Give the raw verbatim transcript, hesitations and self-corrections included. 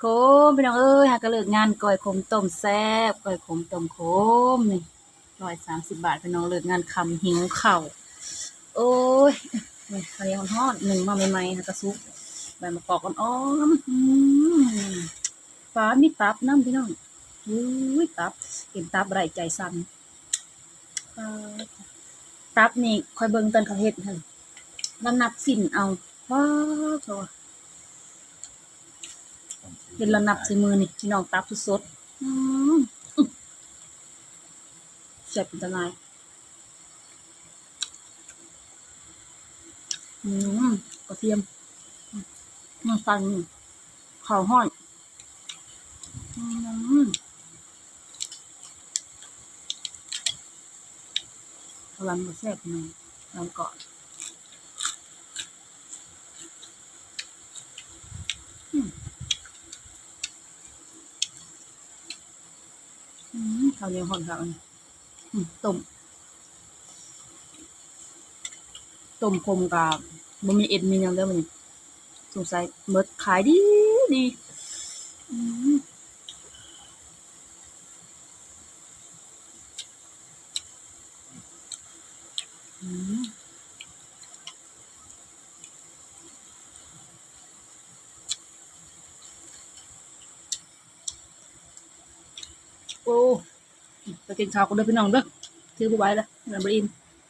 ขม พี่น้องเอ้ย หากะเลิกงาน ก้อยขมต้มแซ่บ ก้อยขมต้มขม นี่ ร้อยสามสิบบาท พี่น้อง เลิกงานค่ำ หิวข้าว โอ้ย ข้าวเหนียวฮ้อน นึ่งมาใหม่ๆ หากะสุก ใบมะกอกอ่อนๆ อืม ปาด มีตับนำ พี่น้อง อุ้ย ตับ กินตับบ่ได้ ใจสั่น ปาด ตับนี่ข้อยเบิ่งตอนเขาเฮ็ดหั่น ลาวนับสิ้นเอา ว้าว โธ่ เห็นลาวนับใส่มือนี่ พี่น้อง ตับสดๆ อืม แซ่บเป็นตาหน่าย อืม กระเทียม อืม มันสั่น ข้าวฮ้อน อืม กำลังจะแซ่บหน่อย ลองก่อน อืม อืม ข้าวเหนียวฮ้อนค่ะ อืม ต้ม ต้มขมกะบ่มีเอ็นมีหยังเด้อมื้อนี้ สงสัยหมด ขายดีดี อืม อืม โอ้ ไปกินข้าวกันเด้อพี่น้องเด้อ ถือบ่ไหวแล้ว มันบ่อิ่ม